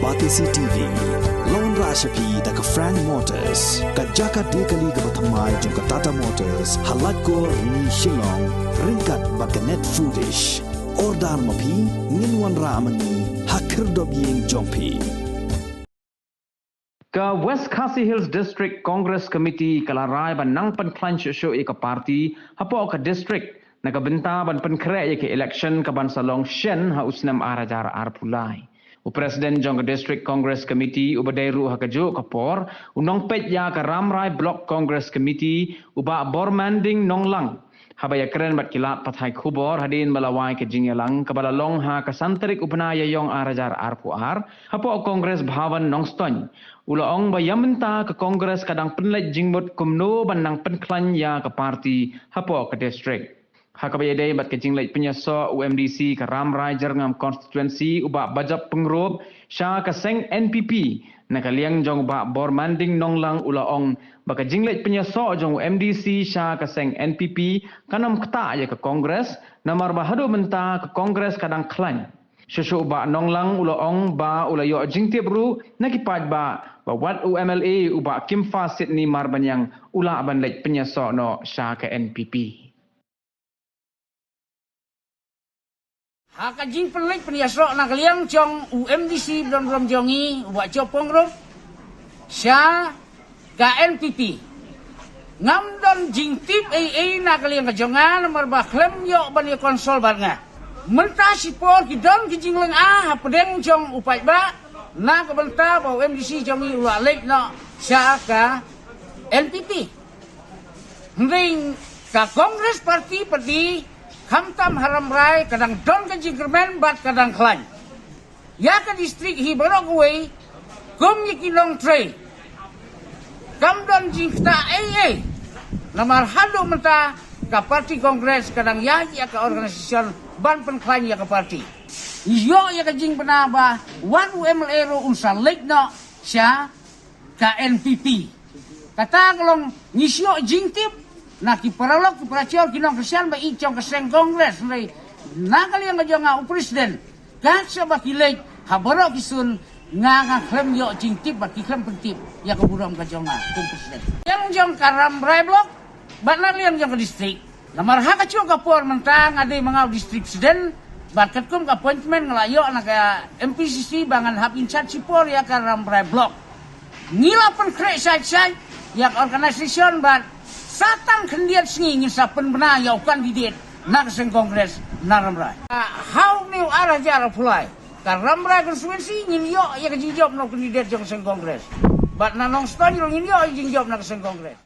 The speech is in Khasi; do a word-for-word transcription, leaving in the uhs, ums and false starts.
Batesi T V, la wanrah sha phi da ka Frank Motors, ka jaka die kali kaba thymmai jong ka Tata Motors, ha Laitkor, Shillong, ryngkat bad ka Net Foodish. Order ma phi, ngin wanrah ma ngi ha khyrdop ïing jong phi. Ka West Khasi Hills District Congress Committee ka la rai ban nang pynkhlaiñ shuh shuh ïa ka party hapoh ka district, na ka bynta ban pynkhreh ïa ka election kaban sa long shen ha u snem ar hajar arphew lai. U President jong ka District Congress Committee, uba dei ruh ha kajuh ka por u nongpeit ïa ka Rambrai Block Congress Committee, u Bah Bormanding Nonglang, haba ïakren bad ki lad pathai khubor hadien ba la wai ka jingïalang kaba la long ha ka san tarik u bnai Ïaiong ar hajar arphew ar, hapoh Congress Bhavan Nongstoiñ, u la ong ba ïa mynta ka Congress ka dang pynleit jingmut kumno ban nang pynkhlaiñ ïa ka party hapoh ka district. Ha kaba ïadei bad ka jingleit pynïasoh u M D C ka Rambrai Jyrngam Constituency, u Bah Bajop Pyngrope, sha ka seng N P P, na ka liang jong u Bah Bormanding Nonglang, u la ong ba ka jingleit pynïasoh jong u M D C sha ka seng N P P kan ym ktah ïa ka Congress, namar ba haduh mynta ka Congress ka dang khlaiñ. Shuh shuh u Bah Nonglang u la ong ba u la ïoh jingtip ruh na ki paidbah ba wat u M L A u Bah Kimfa Sitney Marbaniang u lah ban leit pynïasoh noh sha ka N P P. Ha ka jingpynleit pynïasoh na ka liang jong u M D C ba don burom jong ngi, u Bah Bajop Pyngrope, sha ka N P P, ngam don jingtip ei ei na ka liang ka jong nga, namar ba khlem ïoh ban ïa consult bad nga. Mynta shipor ki don ki jinglyngngoh hapdeng jong u paidbah na ka bynta ba u M D C jong ngi u la leit noh sha ka N P P. Hynrei ka Congress Party pat, khamtam ha Rambrai, ka dang don ka jingkyrmen bad ka dang khlaiñ. Ïa ka district hi baroh kawei, kum ïa ki nongtrei, kam don jingktah ei ei. Namar haduh mynta ka party Congress ka dang ïaid ïa ka organisation ban pynkhlaiñ ïa ka party. Ïoh ïa ka jingbna ba wat u M L A ruh un sa leit noh sha ka N P P. Kata ka long ngi shu ïoh jingtip na ki paralok ki parajor ki nongkyrshan ba ïeit jong ka seng Congress, hynrei na ka liang ka jong nga u president, kat shaba ki leit ha baroh ki sun, nga nga khlem ïoh jingtip bad ki khlem pyntip ïa ka burom ka jong nga kum president. Liang jong ka Rambrai Block bad na liang jong ka district. Namar ha kajuh ka por mynta nga dei ma nga u district president bad katkum ka appointment nga la ïoh na ka M P C C ba ngan hap in charge shipor ïa ka Rambrai Block. Ngi la pynkhreh shai shai ïa ka organisation bad sa tang khyndiat sngi ngin sa pynbna ïa u candidate na ka seng Congress na Rambrai. Ha une u ar hajar arphew lai, ka Rambrai constituency ngin ïoh ïa ka jingjop na u candidate jong ka seng Congress. Bad na Nongstoiñ ruh ngin ïoh ïa ka jingjop na ka seng Congress.